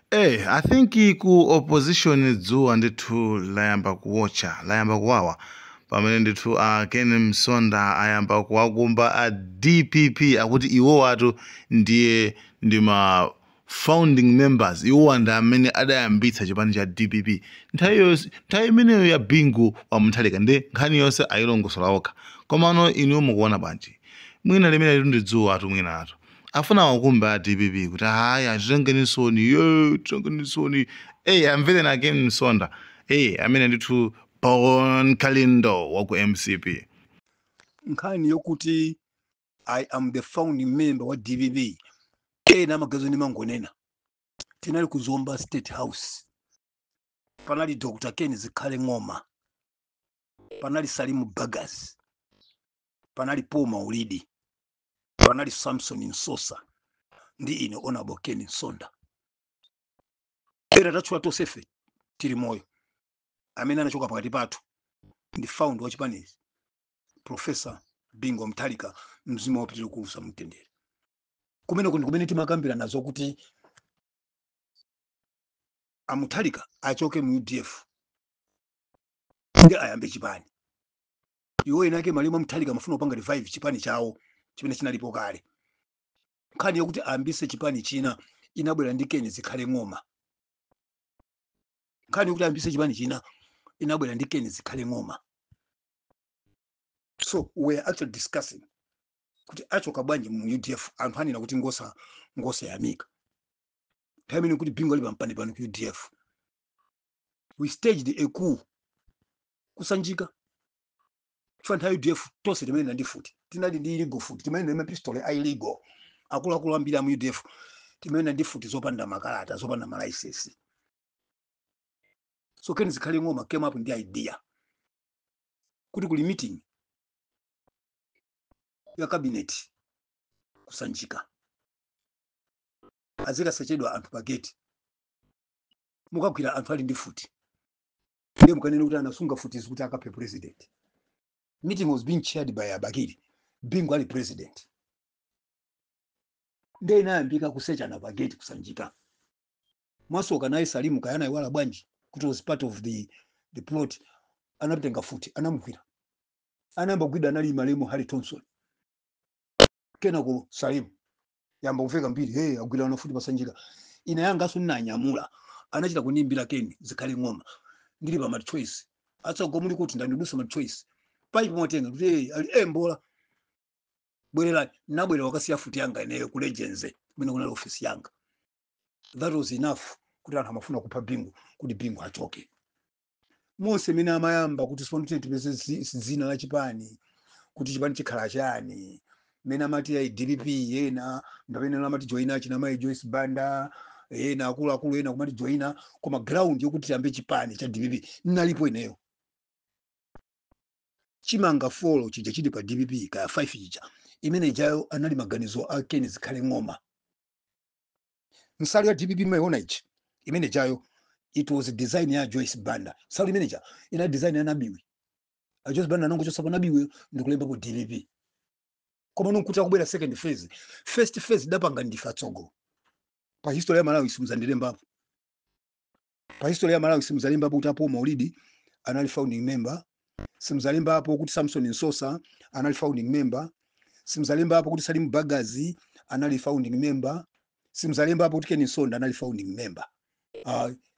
I think ku opposition dzuwa ndithu layamba kuwotcha, layamba kuwawa, pamene ndithu a Ken Msonda ayamba kuwakumba a DPP, akuti iwo atu ndiye ndi ma founding members, iwowa ndi amene adayambitsa chipani cha DPP nthawi yonse, nthawi imeneyo ya Bingu wa Mutharika. Ndi nkhani yonse ayilongosola okha. Komano inu mukuona bwanji? Mwina limene litu ndi dzuwa atu, mwina atu afuna wakumba a DPP kuti haya, titengenisoni ye, titengenisoni. Ey, amvere a Ken Msonda, ey, amene ndithu Bon Kalindo wa ku MCP. Nkhani yokuti I am the founding member wa DPP, ena amagazo ndi mangonena. Tinali ku Zomba State House, panali Dr Ken Zikhale Ng'oma, panali Salimu Bagas, panali Paul Maulidi, panali Samson Msosa ndi ine Honorable Ken Msonda. Era tatchula tonsefe tili moyo. Amene anachoka pakati pathu ndi founder wa chipanichi, Professor Bingu Mutharika, mzimu wapitire kuusa mtendere. Kumeneko ndi kumene timakambira nazo kuti a Mutharika achoke mu UDF ndi ayambe chipani. Iwo ena ake malemu Mutharika amafuna kupanga revive chipani chawo chimene chinalipo kale. Nkhani yokuti ayambise chipani china inabwera ndi Ken Zikhale Ng'oma. Nkhani yokuti ayambise chipani china inabwera ndi Ken Zikhale Ng'oma. So we are actually discussing kuti achoka bwanji mu UDF, anthu anena kuti ngosa ngosayamika. Nthawi imene kuti Bingu ali pampani pano ku UDF, we staged a coup kusanjika, chifukwa nthawi UDF tonse timene ndi futi, tinali ndi illegal futi, timene ndi mapistol a illegal. Akuluakulu ambiri a mu UDF timene ndi futi zopanda makalata, zopanda ma licence. So Ken Zikhale Ng'oma came up ndi idea kuti kuli meeting ya cabinet kusanjika, azikasachedwa anthu pa gate, mukagwira anthu ali ndi futi, ndiye mukanene kuti anasunga futizi kuti akaphe president. Meeting was being chaired by Abakili, Bingu ali president. Ndiye inayambika kusechana pa gate kusanjika. Mwasoka naye Salimu kayana iwala bwanji kuti was part of the plot, anatenga futi, anamugwira. Anayamba kugwida anali malemu Harry Thompson, kenako Salimu. Yamba kuveka mbiri, hey, agwira na futi pasanjika. Ine yangaso ndinanyamula, anachita kunimbira Ken Zikhale Ng'oma ndili pa MultiChoice, atsogo muli kuti ndandidusa MultiChoice pipe mwatenga kuti, hey, ali hey, mbola bwererani. Nabwerera, wakasiya futi yanga ineyo ku Legends kumene kunali office yanga. That was enough kuti anthu amafuna kupha Bingu, kuti Bingu achoke. Monse mene amayamba kuti sipano tipeze dzina la chipani, kuti chipani chikhala chani, mene amati ayi DPP, ena ndamene amati joina china mayi Joyce Banda, ena akuluakulu ena kumati joina, koma ground yokuti tiyambe chipani cha DPP nalipo ineyo. Chimanga 4 chija chili pa DPP kaya 5 chija, imene ijayo anali maganizo a Ken Zikhale Ng'oma. Nsalu ya DPP maiona ichi, imene ijayo it was design ya Joyce Banda. Nsalu imene ija ina design ya Nabiwi. A Joyce Banda anangochosa pa Nabiwi ndikulembapo DPP. Koma nonkuti akubwera second phase, first phase idapanga ndife atsogo. Pa history ya Malawi simuzandilembapo, pa history ya Malawi simuzalembapo kuti apo Maulidi anali founding member, simuzalembapo kuti Samson Msosa anali founding member, simuzalembapo kuti Salim Bagazi anali founding member, simuzalembapo kuti Ken Msonda anali founding member.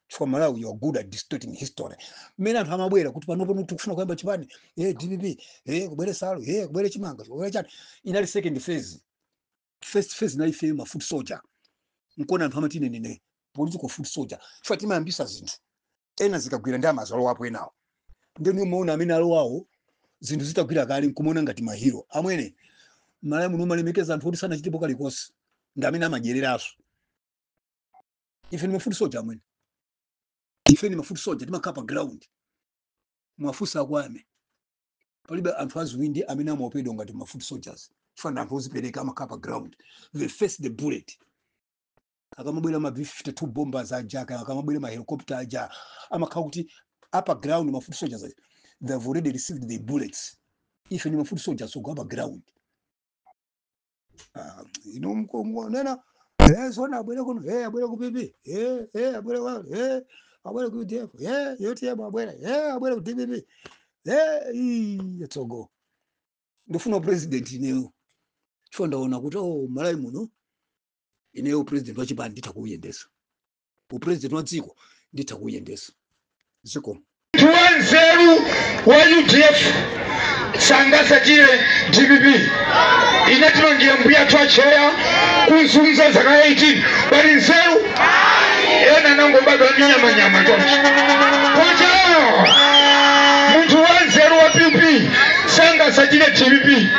Chifukwa Malawi, you are good at distorting history. Mmene anthu amabwera kuti panopo tikufuna kuyamba chipani, DPP, kubwere salo, kubwere chimanga, kubwere chani, inali second phase. First phase inali ife ma foot soldier. Nkona anthu amati ine nine political foot soldier, chifukwa timayambisa zinthu, ena zikagwira ndi amazalowapo enawo. Ndeni umaona amene alowawo zinthu zitagwira kale nkumaona ngati ma hero. Amwene, Malawi muno umalemekeza anthu oti sanachitepo kalikonse, ndi amene amadyereraso. Ife ni ma foot soldier, amwene, ife ni ma foot soldier, timakhala pa ground. Mwafusa akwame, palibe anthu aziwindi amene amaopedwa ngati ma foot soldiers, chifukwa ndi anthu ozipereka, amakhala pa ground, they face the bullet. Akamabwera ma B52 bombers aja, akamabwera ma helicopter aja, amakhala kuti apa ground ma foot soldiers aja, they have already received the bullets. Ife ni ma foot soldiers, so go pa ground. Ino nena Sona abwere kuno, abwere ku PP, abwere kwa, abwere ku UDF, UTM abwere, abwere ku DPP, ii, tsogo. Ndifuna president ineyo. Chifukwa ndaona kuti oh Malawi muno ineyo president wa chipani nditha kuuyendesa. Upresident wa dziko nditha kuuyendesa. Ziko. Munthu wanzeru wa UDF sangasachire DPP. Inatimangira mbuya athu acheya kuzunza zaka 18, pali nzeru? Ena nangobadwa nyamanyama choncho kocha. Munthu wanzeru wa PP sangasachire DPP.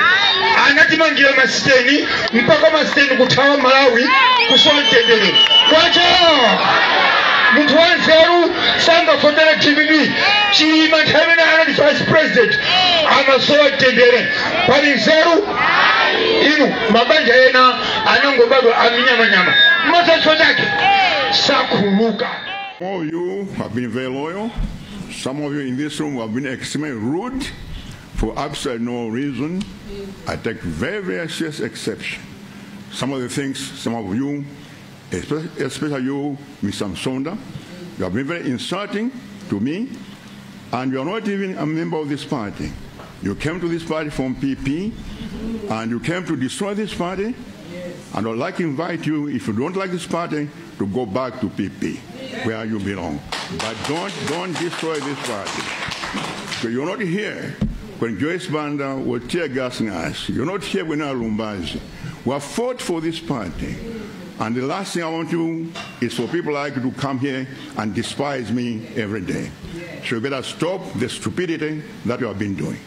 Anatimangira masiteni mpaka masiteni kuthawa Malawi kusowa mtendere kwacha. Munthu wanzeru sangafotera DPP. Chilima nthawi imene anali vice president amasowa mtendere. Pali nzeru inu? Mabanja ena anangobadwa aminyamanyama, masacho chake sakhuluka. Some of you have been very loyal. Some of you in this room have been extremely rude for absolutely no reason. I take very, very serious exception. Some of the things, some of you, especially you, Mr. Msonda, you have been very insulting to me, and you are not even a member of this party. You came to this party from PP, and you came to destroy this party. And I'd like to invite you, if you don't like this party, to go back to PP, where you belong. But don't destroy this party. So you're not here when Joyce Banda was tear gassing us. You're not here when I Lumbazi. We have fought for this party. And the last thing I want to is for people like you to come here and despise me every day. So you better stop the stupidity that you have been doing.